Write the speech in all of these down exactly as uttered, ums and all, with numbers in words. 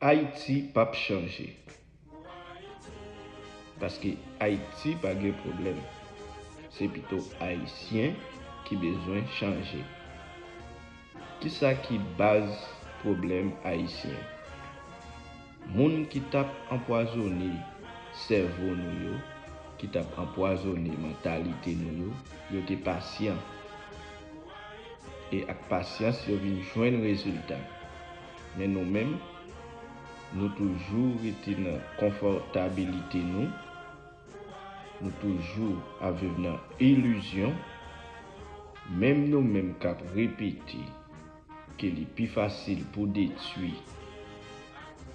Ayiti p ap chanje. Paske Ayiti pa gen pwoblèm. Se pito Ayisyen ki bezwen chanje. Kisa ki baz pwoblèm Ayisyen? Moun ki t ap anpwazone sèvo nou yo, ki t ap anpwazone mantalite nou yo, yo te pasyan. E ak pasyans, yo vin jwenn rezilta. Men nou menm, nou toujou rete nan konfòtabilite nou. Nou toujou ap viv nan ilizyon. Menm nou menm k ap repete ke li pi fasil pou detwi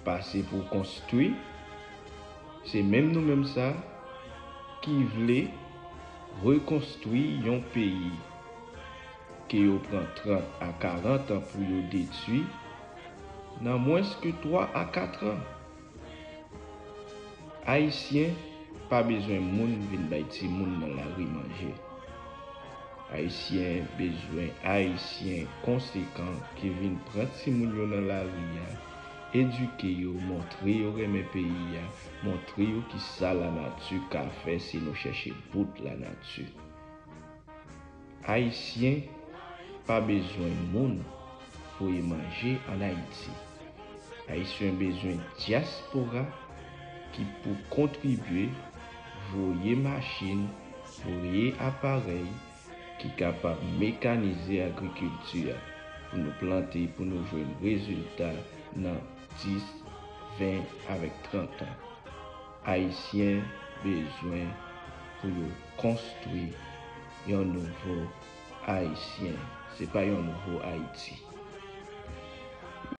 pase pou konstwi, se menm nou menm sa ki vle rekonstwi yon peyi ke yo pran trant a karant an pou yo detwi nan mwens ke twa a kat an. Ayisyen pa bezwen moun vin bay timoun nan lari manje. Ayisyen bezwen Ayisyen konsekan ki vin pran timoun yo nan lari a, edike yo, montre yo renmen peyi a, montre yo kisa lanati ka fè si nou chèche bout lanati. Ayisyen pa bezwen moun voye manje ann Ayiti. Ayisyen bezwen dyaspora ki pou kontribye, voye machin, voye aparèy ki kapab mekanize agrikilti a pou nou plante, pou nou jwenn rezilta nan dis, ven avèk trant an. Ayisyen bezwen pou yo konstwi yon nouvo Ayisyen. Se pa yon nouvo Ayiti.